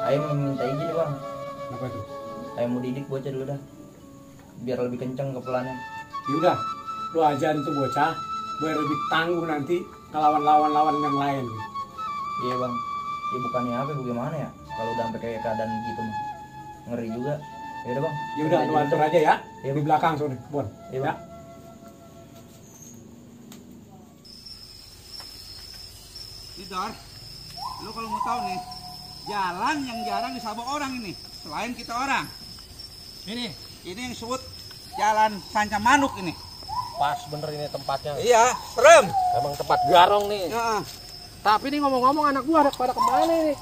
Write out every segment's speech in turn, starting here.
Ayah mau minta izin bang. Apa tuh? Ayah mau didik bocah dulu dah, biar lebih kenceng kepelannya. Yaudah, lu ajarin tuh bocah biar lebih tangguh nanti ngelawan lawan yang lain. Iya bang, ya bukannya apa bagaimana ya, kalau udah sampai kayak keadaan gitu mah ngeri juga. Yaudah bang. Yaudah, lu atur aja ya. Iya, di belakang sore, Bon. Iya, Ya. Bang. Dor, lu kalau mau tahu nih, jalan yang jarang disabok orang ini, selain kita orang. Ini yang disebut jalan Sanca Manuk ini. Pas bener ini tempatnya. Iya, serem. Emang tempat garong nih. Ya, Tapi ini ngomong-ngomong anak gua ada pada kemana nih?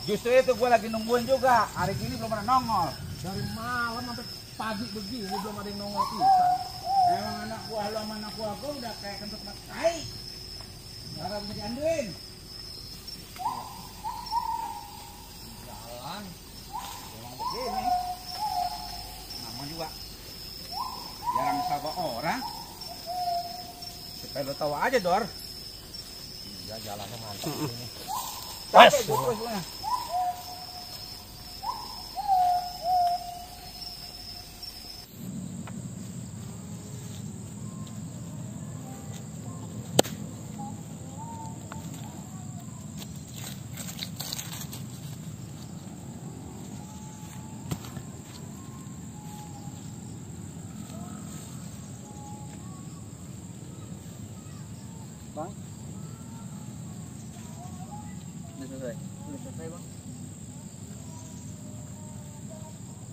justru itu gue lagi nungguin juga. Hari ini belum pernah nongol. Dari malam sampai pagi begini belum ada yang nongol pisan. Emang anak gua, lu sama anak gua udah kayak kentut makai. Harap bisa dianduin. Jalan, emang begini. Nama juga jarang disabok orang. Supaya lo tahu aja, Dor. Ya jalannya mantap ini. Capek gua terusnya. Bang, udah selesai? Udah selesai bang.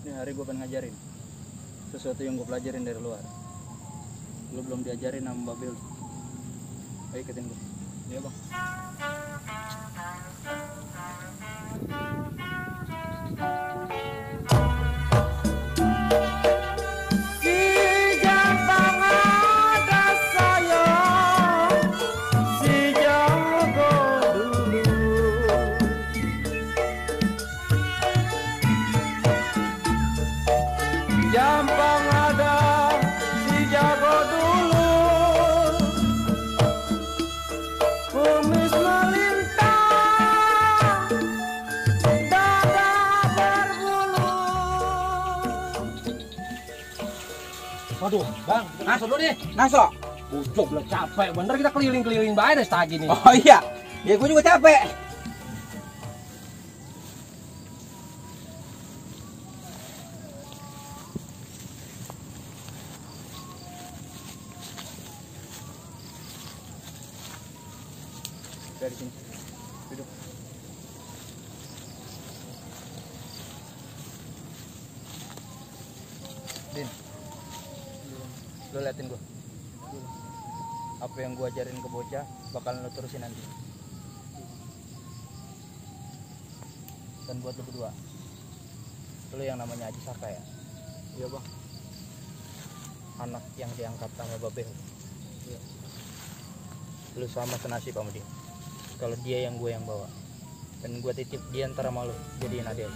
Ini hari gue pengen ngajarin sesuatu yang gue pelajarin dari luar. Lu belum diajarin sama Mbak Bel. Ayo ikutin gue. Iya bang. Gampang ada si jago dulu, kumis melintang, dada berbulu. Waduh, Bang, naso dulu nih. Naso. Bujuk belum capek. Bener kita keliling-keliling bae dari tadi nih. Oh iya, ya gue juga capek. Dari sini, duduk. Din, lo liatin gua. Apa yang gua ajarin ke bocah bakalan lo terusin nanti. Dan buat lo berdua, lo yang namanya Haji Saka ya? Iya bang. Anak yang diangkat sama Babel. Iya. Lo sama senasib sama dia. Kalau dia yang gue yang bawa, dan gue titip dia antara malu jadiin adil.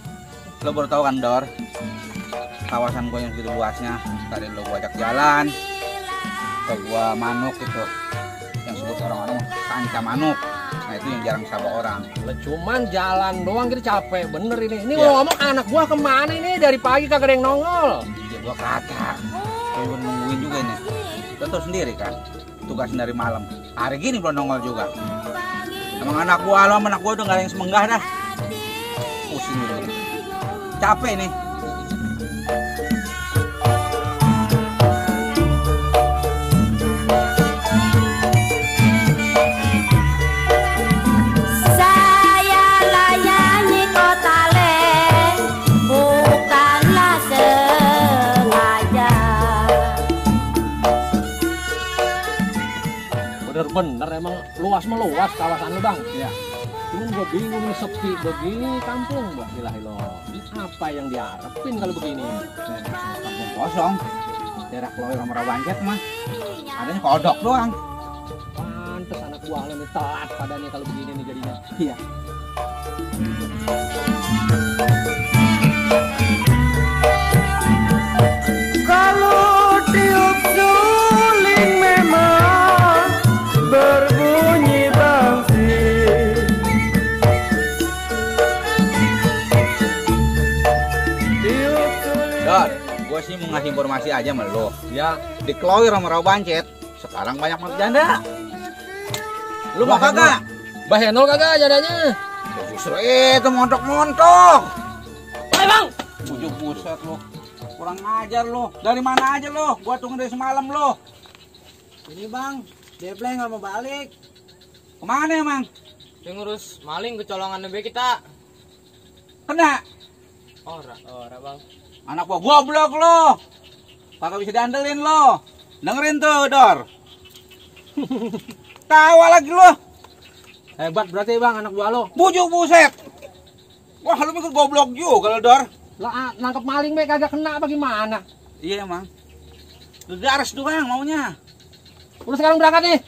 Lo baru tahu kan Dor, kawasan gue yang segitu luasnya. Tadi lo gue ajak jalan ke gua Manuk itu, yang sebut orang-orang Sanca Manuk. Nah itu yang jarang sama orang. Lah cuman jalan doang kita capek bener ini. Ini Iya. ngomong anak gua kemana ini dari pagi kagak ada yang nongol. Iya gua kata, gue nungguin juga ini. Lo tau sendiri kan, tugas dari malam. Hari gini belum nongol juga. Emang anak gua lo sama anak gua udah gak ada yang semenggah dah. Pusing gitu. Capek nih. Saya layani kota le, bukanlah sengaja. Bener-bener emang luas meluas kawasan lu bang. Iya. Cuman gua bingung nih sepi begini kampung bah ilahi lo. Apa yang diharapin kalau begini? Kampung kosong. Daerah Kloir sama Rawancet mah adanya kodok doang. Pantes anak gua ini telat padanya kalau begini nih jadinya. Iya. Kalau tiup suling memang berbunyi bangsi. Tiup suling. Dor, gue sih mau ngasih informasi aja sama lo. Ya, di Kloir sama Rawancet sekarang banyak mati janda. Lu mau kagak? Bah Henol kagak jadanya? Ya justru itu montok-montok. Ayo bang! Bujuk buset lo. Kurang ajar lo. Dari mana aja lo? Gua tunggu dari semalam lo. Ini bang, Depleng nggak mau balik. Kemana emang? Dia ngurus maling kecolongan DB kita. Kena. Ora bang. Anak gua goblok lo. Kagak bisa diandelin lo. Dengerin tuh, Dor. Tawa lagi lo. Hebat berarti bang anak gua lo. Bujuk buset. Wah, lu mikir goblok juga lo, Dor. Lah nangkep maling be kagak kena apa gimana? Iya emang. Lu daras doang maunya. Udah sekarang berangkat nih.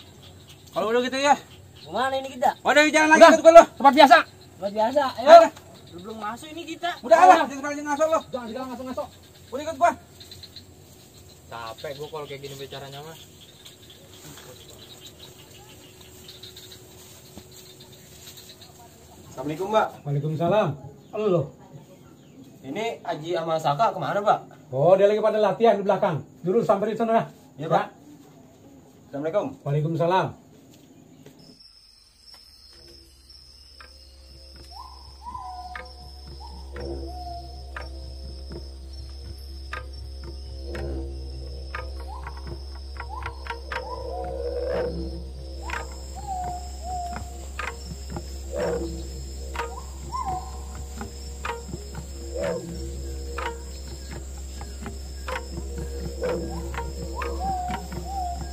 Kalau udah gitu ya. Kemana ini kita? Udah jalan lagi Udah. ikut gua lo. Tempat biasa. Luar biasa. Ayo. Ayo. Belum masuk ini kita. Udah lah, tinggal ngasol lo. Jangan sekarang ngasok-ngasok. Udah ikut gua. Capek gua kalau kayak gini bicaranya mah. Assalamualaikum Mbak. Waalaikumsalam. Lo. Ini Aji sama Saka kemana Mbak? Oh, dia lagi pada latihan di belakang. Dulu sampai di sana. Iya Pak. Assalamualaikum. Waalaikumsalam.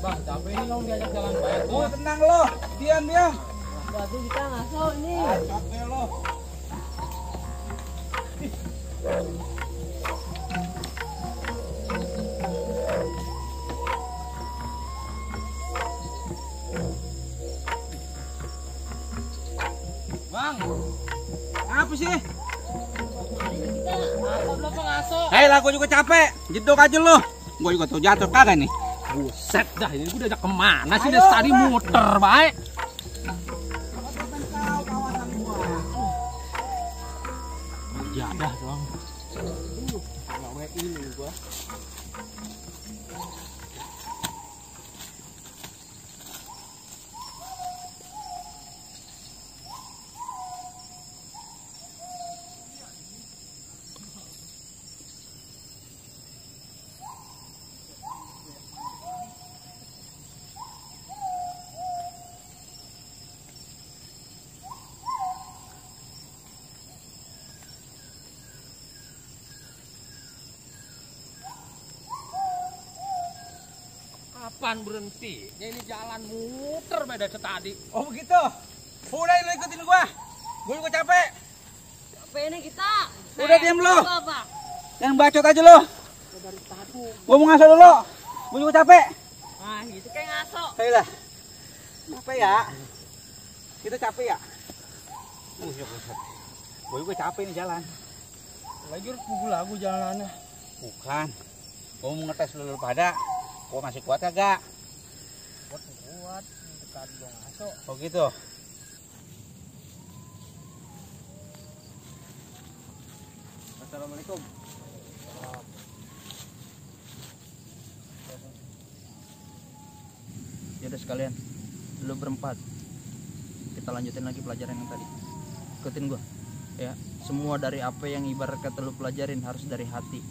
Bang, capek ini dong diajak jalan baik. Oh, tenang lo. Diam. Batu kita ngasok ini. Capek lo. Bang, apa sih? Ngasok belum ngasok. Hei lah, gue juga capek. Jedok aja lo. Gue juga tuh jatuh kagak nih. Buset dah ini gua diajak kemana sih Ayo, dari tadi Bang. muter baik. Jadah doang. Gawe ini gua. Kapan berhenti? Ya ini jalan muter beda tadi. Oh begitu. Udah lo ikutin gua. Gue juga capek. Capek ini kita. Udah diam lo. Apa? Yang bacot aja lo. Gua mau ngaso dulu. Gua juga capek. Nah, gitu kayak ngaso. Ayolah. Capek ya. Kita capek ya. Gua juga capek nih jalan. Lagi harus pukul lagu jalanannya. Bukan. Gua mau ngetes lu pada. Gua masih kuat kagak? Kuat. Dekat dong ngaso. Oh gitu. Assalamualaikum. Ya udah sekalian, lu berempat. Kita lanjutin lagi pelajaran yang tadi. Ikutin gua. Ya, semua dari apa yang ibarat kata lu pelajarin harus dari hati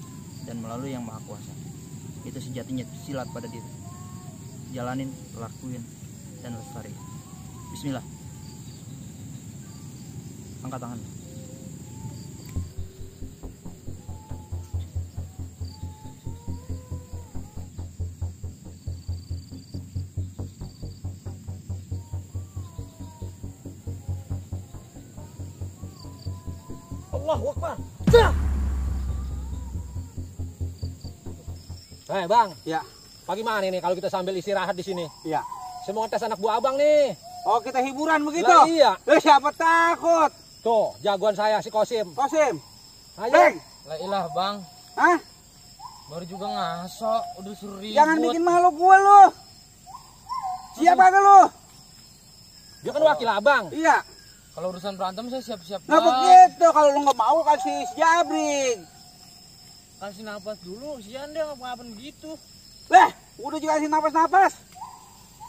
dan melalui Yang Maha Kuasa. Itu sejatinya silat pada diri. Jalanin, lakuin, dan lestari. Bismillah. Angkat tangan. Allahu Akbar. Bang. Ya. Bagaimana ini kalau kita sambil istirahat di sini? Iya. Saya mau ngetes anak buah abang nih. Oh kita hiburan begitu? Lah, iya. Siapa takut? Tuh, jagoan saya si Kosim. Kosim. Ayo. Bang. La ilah bang, Hah? baru juga ngaso, udah suruh ribut. Jangan bikin malu gua lu. Siapa ke lu? Dia kan wakil abang. Iya. Kalau urusan berantem saya siap-siap Nah banget. begitu, kalau lu nggak mau kasih si Jabrik. Kasih napas dulu, sian dia ngapa-ngapain begitu. Lah, udah juga kasih napas-napas.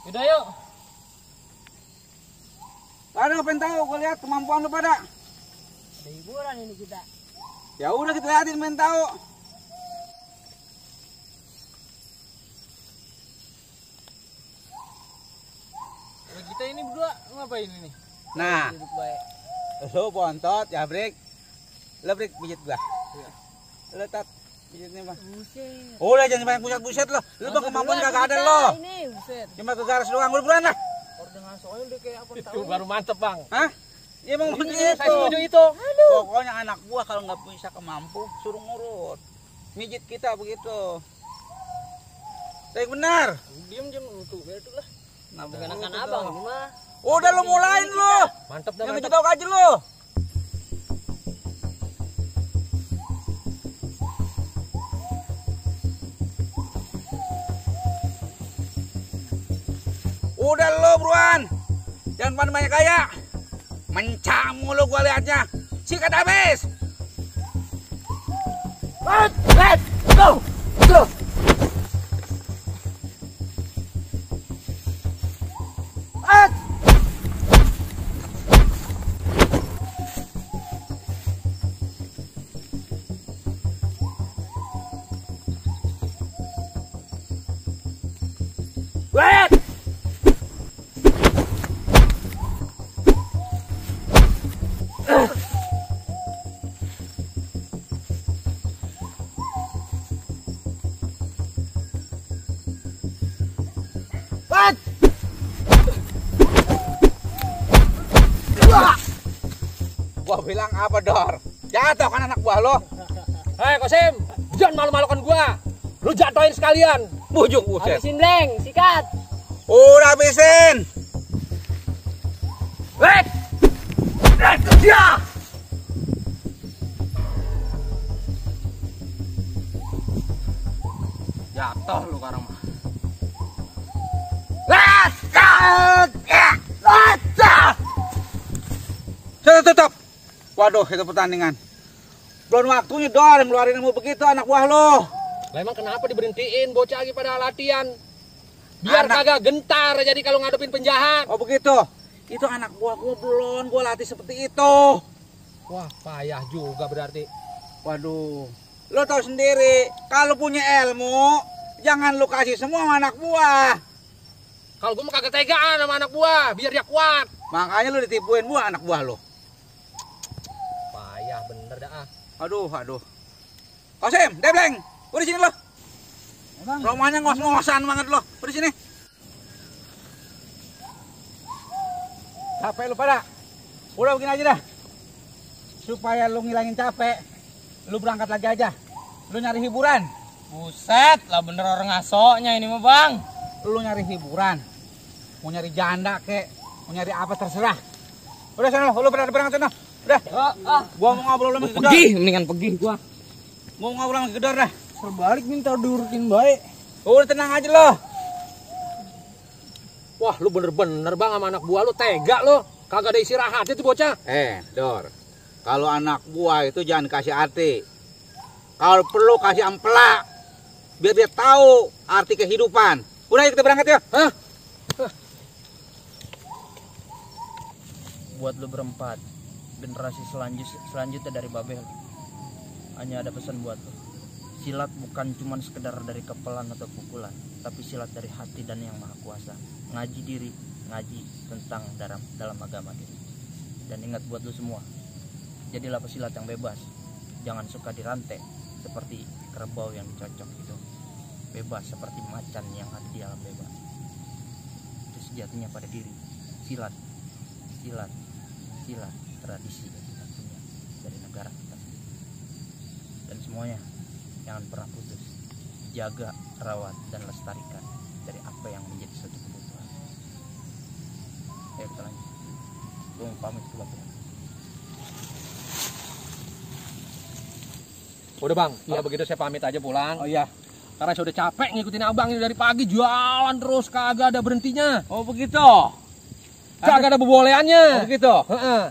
Udah yuk. Ada pengen tahu, gua lihat kemampuan lu pada. Ada hiburan ini kita. Ya udah kita liatin pengen tahu. Nah, kita ini berdua ngapain ini? Nah, Duduk baik. lu bontot, Jabrik. Lu Brik pijit gua. Lu tat pijitnya mah. Buset. Udah jangan banyak buset lu. Lu bang kemampuan kagak ada lo. Ini buset. Cuma ke garis doang, lu buruan lah. Orang ngasonya udah kayak apa Itu tahu. baru mantep, Bang. Hah? Ya emang Saya begitu. setuju itu. Pokoknya anak gua kalau nggak bisa kemampu suruh ngurut. Mijit kita begitu. Baik benar. Diam tuh, biar tuh lah. Nah, Kenakan abang ini mah. udah lu mulain lu. Mantep dah, Yang mantep. ngejedok aja lu. Udah lu buruan. Jangan pandai banyak gaya. Mencak mulu gua liatnya. Sikat habis. Let's go. Go. Wait! What? Gua bilang apa, Dor? Jatuh kan anak buah lo. Hei, Kosim, jangan malu-malukan gua. Lu jatuhin sekalian. Bujuk buset. Habisin bleng, sikat. Udah habisin. Wait! Dia! Jatuh lu sekarang mah. Let's go! Tutup. Waduh, itu pertandingan. Belum waktunya Dor ngeluarin ilmu begitu anak buah lo. Lah emang kenapa diberhentiin bocah lagi pada latihan? Biar Anak- kagak gentar jadi kalau ngadepin penjahat. Oh begitu. Itu anak buah gua belum gua latih seperti itu. Wah, payah juga berarti. Waduh. Lo tahu sendiri, kalau punya ilmu jangan lu kasih semua sama anak buah. Kalau gua mah kagak tegaan sama anak buah, biar dia kuat. Makanya lu ditipuin buah anak buah lo. Payah bener dah. Aduh. Kosim, Debleng, udah sini lo. Rumahnya ngos-ngosan banget lo. Udah sini. Capek lu pada. Udah begini aja dah. Supaya lu ngilangin capek, lu berangkat lagi aja. Lu nyari hiburan. Buset, lah bener orang ngasonya ini mah bang. Lu nyari hiburan. Mau nyari janda kek, mau nyari apa terserah. Udah sana lu berangkat sana. Udah. Gua mau ngobrol sama Gedor. Mendingan pergi gua. Mau ngobrol sama Gedor dah. Terbalik minta diurutin baik. Udah tenang aja lo. Wah, lu bener-bener bang sama anak buah lu tega lu. Kagak ada istirahatnya tuh bocah. Dor. Kalau anak buah itu jangan kasih arti. Kalau perlu kasih ampela. Biar dia tahu arti kehidupan. Udah kita berangkat ya. Hah? Buat lu berempat, generasi selanjutnya dari Babel, hanya ada pesan buat lu. Silat bukan cuma sekedar dari kepelan atau pukulan, tapi silat dari hati dan yang maha kuasa. Ngaji diri, ngaji tentang dalam agama diri. Dan ingat buat lu semua, jadilah pesilat yang bebas. Jangan suka dirantai seperti kerbau yang dicocok gitu. Bebas seperti macan yang ada di alam bebas. Itu sejatinya pada diri. Silat tradisi yang kita punya dari negara kita sendiri. Dan semuanya jangan pernah putus. Jaga, rawat, dan lestarikan dari apa yang menjadi suatu kebutuhan. Ayo kita lanjut. Gue mau pamit ke Bapak. Udah bang, kalau begitu saya pamit aja pulang. Oh iya. Karena saya udah capek ngikutin abang ini dari pagi jalan terus kagak ada berhentinya. Oh begitu. Kagak ada Oh beboleannya. begitu. Heeh.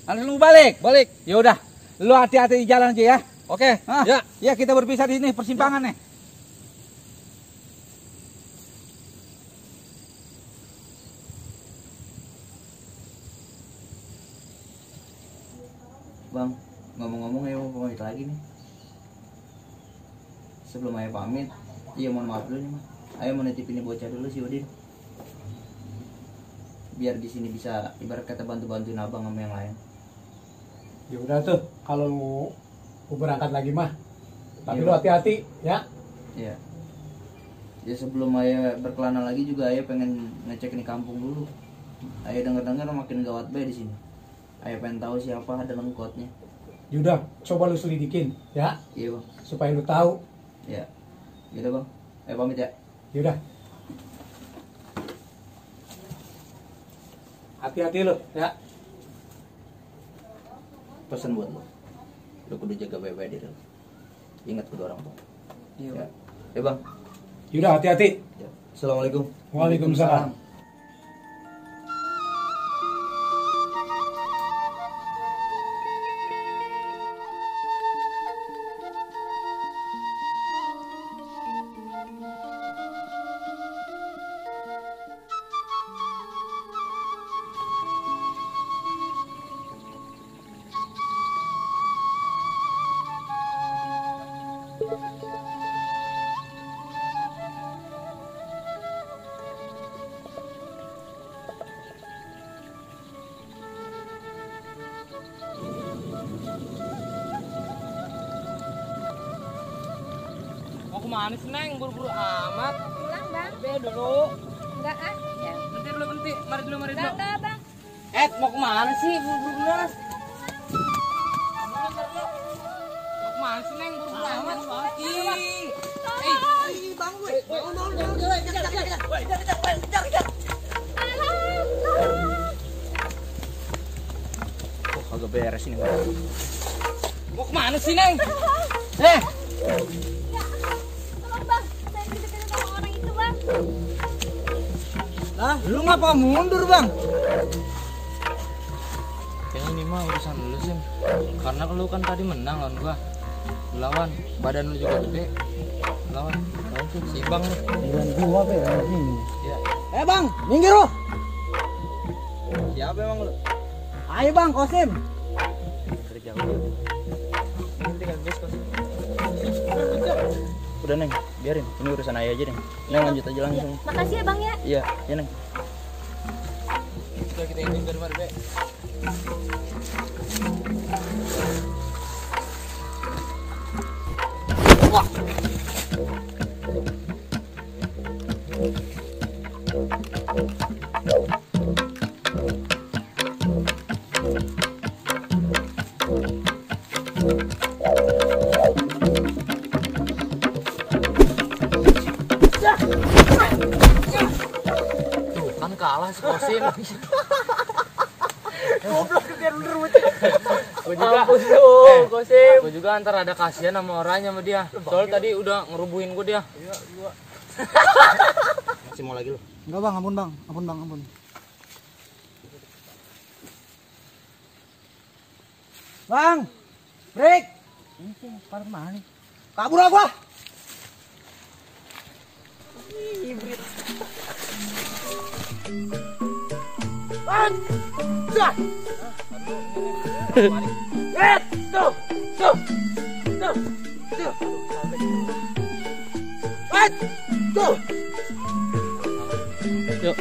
Langsung balik. Balik. Ya udah. Lu hati-hati di jalan aja ya. Oke. Hah? Ya. Ya kita berpisah di sini persimpangan nih. Bang, ngomong-ngomong ya mau pamit lagi nih. Sebelum ayah pamit, iya mohon maaf dulu nih mah. Ayah mau nitipin ini bocah dulu si Udin. Biar di sini bisa ibarat kata bantu-bantuin abang sama yang lain. Ya udah tuh, kalau lu berangkat lagi mah. Tapi Iya, lu Bang. hati-hati ya. Iya. Ya sebelum ayah berkelana lagi juga ayah pengen ngecek nih kampung dulu. Ayah dengar-dengar makin gawat be di sini. Ayah pengen tahu siapa ada lengkotnya. Yaudah, coba lu selidikin ya, Iya bang. supaya lu tahu. Iya. Gitu bang. Ayah pamit ya. Yaudah. Hati-hati lu ya. Pesan buat lo. Lo kudu jaga baik-baik diri lo. Ingat kedua orang tua. Iya. Ya bang. Yaudah, hati-hati. Ya. Assalamualaikum. Waalaikumsalam. Mau kemana sih Neng? Buru-buru amat. Pulang bang. Be dulu. Enggak ah. Ya. Berhenti dulu, berhenti. Mari dulu. Enggak bang. Mau kemana sih? Buru-buru bener. Mau kemana sih Neng? Buru-buru amat. Oh kagak beres ini. Mau kemana sih Neng? Tolong bang. Saya dikejar sama orang itu bang. Lah, lu ngapa mundur bang? Yang ini mah urusan lu Sim. Karena lu kan tadi menang lawan gua. Lawan, badan lu juga gede. Lawan tuh si Bang nih. Gua be ini. Eh bang, minggir lu. Siapa emang lu? Ayo bang, Kosim. Kerja gua. Ini tinggal bes kos. Udah Neng, biarin. Ini urusan ayah aja Neng. Neng lanjut aja langsung. Makasih ya bang ya. Iya, ya Neng. Kita ini biar Be. Tuh kan kalah si Kosim. Goblok dia bener bocah. Gue juga. Gue juga antar ada kasihan sama orangnya sama dia. Soal tadi udah ngerubuhin gue dia. Iya, gua. Masih mau lagi lu? Enggak bang, ampun bang, ampun. Bang, break. Ini sih parah mana nih? Kabur apa? Hibrid. Anjay. Tuh. Tuh. Yuk.